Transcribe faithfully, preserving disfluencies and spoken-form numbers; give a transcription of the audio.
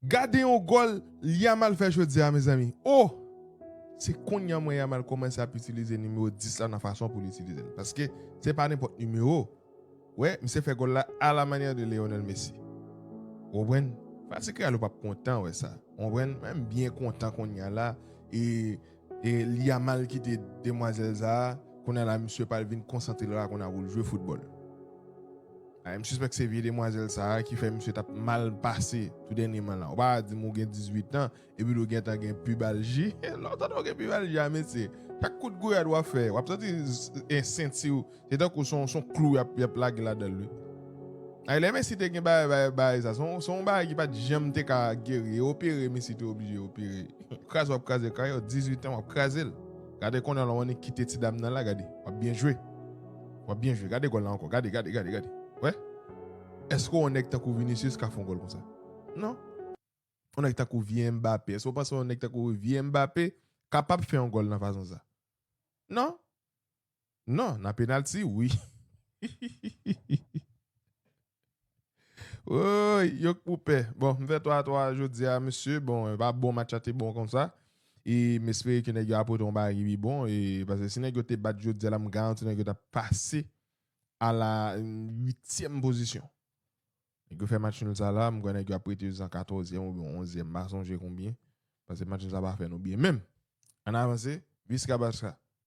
Gade yon gòl Yamal fè jodi a, mezanmi. Oh! Se kounye a m wè Yamal kòmanse ap itilize nimewo dis la nan fason pou l itilize l. Paske se pa nenpòt nimewo. Wè, misye fè gòl la à la manière de Lionel Messi. Ou konprann? Fanatik Real yo p ap kontan wè sa. Ou konprann? Men m byen kontan kounye a la. E, e Yamal kite demwazèl sa a. Kounye a la, misye pral vin konsantre la kounye a pou l jwe foutbòl. A, m sispèk se vye demwazèl sa a ki fè misye t ap mal pase tou dènyèman la. Ou pa di m ou gen dizuit an, epi ou gentan gen pibalji. Lè w tande w gen pibalji a, mesye, chak kout gouyad w ap fè, w ap santi s- en senti w. Se tankou se yon, se yon klou y ap, y ap lage ladan l, wi. Ay, lè Messi te gen bagay, bagay, bagay sa, se yon, se yon bagay ki pa t janm te ka geri. E opere, Messi te oblije opere. Kraze w ap kraze kay, dizuit an, w ap kraze l. Gade kounye a la, w annik kite ti dam nan la, gade. W ap byen jwe. W ap byen jwe. Gade gòl la ankò. Gade, gade, gade, gade. Wè? Èske yon nèg tankou Vinicius ka fè yon gòl konsa? Non. Yon nèg tankou vye Mbappé. Èske w panse yon nèg tankou vye Mbappé kapab fè yon gòl nan fason sa? Non. Non, nan penalti, wi. Woy, yo k pou pè. Bon, m fè twa a twa jodi a, mesye. Bon, e pa bon match la te bon konsa. E m espere ke nèg yo ap pote yon bagay ki pi bon. E, paske si nèg yo te bat jodi a la, m garanti nèg yo t ap pase a la uityèm pozisyon. Nèg yo fè match nul sa la, m kwè nèg yo ap rete jis an katòzyèm oubyen onzyèm, m pa sonje konbyen. Paske match nul sa pa fè nou byen menm. Ann avanse, visca basca.